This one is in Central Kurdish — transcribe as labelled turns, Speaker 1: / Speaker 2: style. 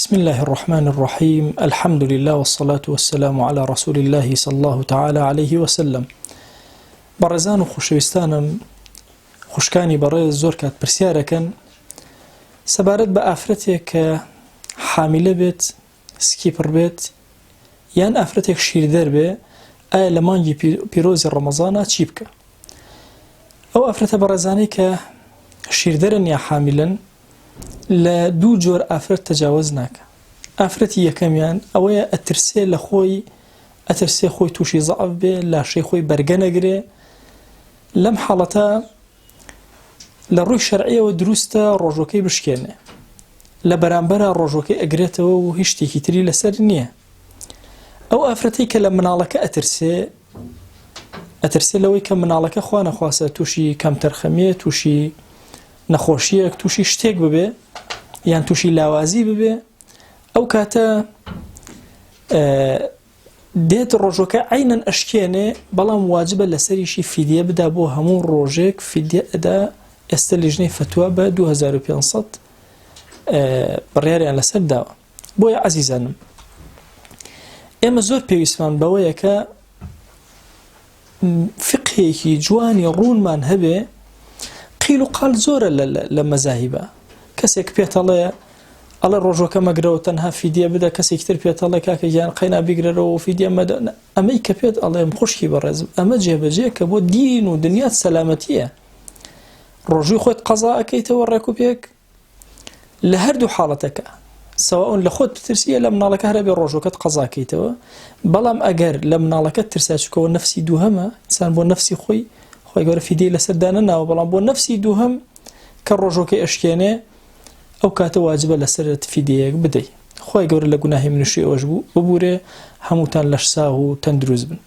Speaker 1: بسم اللە الرحمن الرحیم الحمد للە والصلاة والسلام علی رسول اللە صلی اللە تعالی علیه وسلم بەڕێزان و خۆشەویستانم خوشکانی بەڕێز زۆر کات پرسیارەکەن سەبارەت بە ئافرەتێک کە حامیلە بێت سکی پڕ بێت یان ئافرەتێک شیردەر بێ ئایا لە مانگی پیرۆزی ڕەمەزانە چی بکە ئەو ئافرەتە بەڕێزانەی کە شیردەرن یا حامیلن لە دوو جۆر ئافرەت تەجاوەز ناکا ئافرەتی یەکەمیان ئەوەیە ئەترسێ لە خۆی ئەترسێ خۆی تووشی زەعف بێ لاشەی خۆی بەرگە نەگرێ لەم حاڵەتە لە ڕووی شەرعیەوە دروستە ڕۆژەکەی بشکێنێ لە بەرامبەرە ڕۆژەکەی ئەگرێتەوە و هیچ شتێکی تری لەسەر نییە ئەو ئافرەتەی کە لە مناڵەکە ئەترسێ ئەترسێ لەوەی کە مناڵەکە خوا نەخواستە تووشی کەمتەرخەمیە تووشی نەخۆشیەک تووشی شتێک ببێ یان تووشی لاوازی ببێ ئەو کاتە دێت ڕۆژەکە عینەن ئەشکێنێ بەڵام واجبە لەسەریشی فیدیە بدا بۆ هەموو ڕۆژێک فیدیە ئەدا ئێستا لیژنەی فتووا بە 2500 بڕیاریان لەسەر داوە بۆیە عەزیزانم ئێمە زۆر پێویستمان بەوەیە کە فقهێکی جوانی ڕوونمان هەبێ قیل و قال زۆرە لە مەزاهیبە کەسێک پێتەڵێ ئەڵێ ڕۆژەکە مەگرەوە تەنها فیدیە بدە کەسێکی تر پێتەڵێ کاکە گیان قەینا بیگرەرەوە و فیدیە مەدە ئەمەی کە پێت ئەڵێم خوشکی بەڕێزم ئەمە جێبەجێ کە بۆ دین و دنیات سەلامەتیە ڕۆژووی خۆت قەزا ئەکەیتەوە ڕێک و پێک لە هەردوو حاڵەتەکە سەواون لە خۆت بترسی لە مناڵەکە هەرە بێ ڕۆژەکەت قەزاکەیتەوە بەڵام ئەگەر لە مناڵەکە ترسا چکەوە نفسی دووهەمە ئینسان بۆ نفسی خۆی خۆی گەورە فیدەی لەسەر دانەناوە بەڵام بۆ نفسی دووهەم کە ڕۆژەکەی ئەشکێنێ ئەو کاتە واجبە لەسەرت فیدەیەک بدەی خۆی گەورە لە گوناهی منشی ئەوش بوو ببورێ هەمووتان لەش ساغ و تەندروست بن.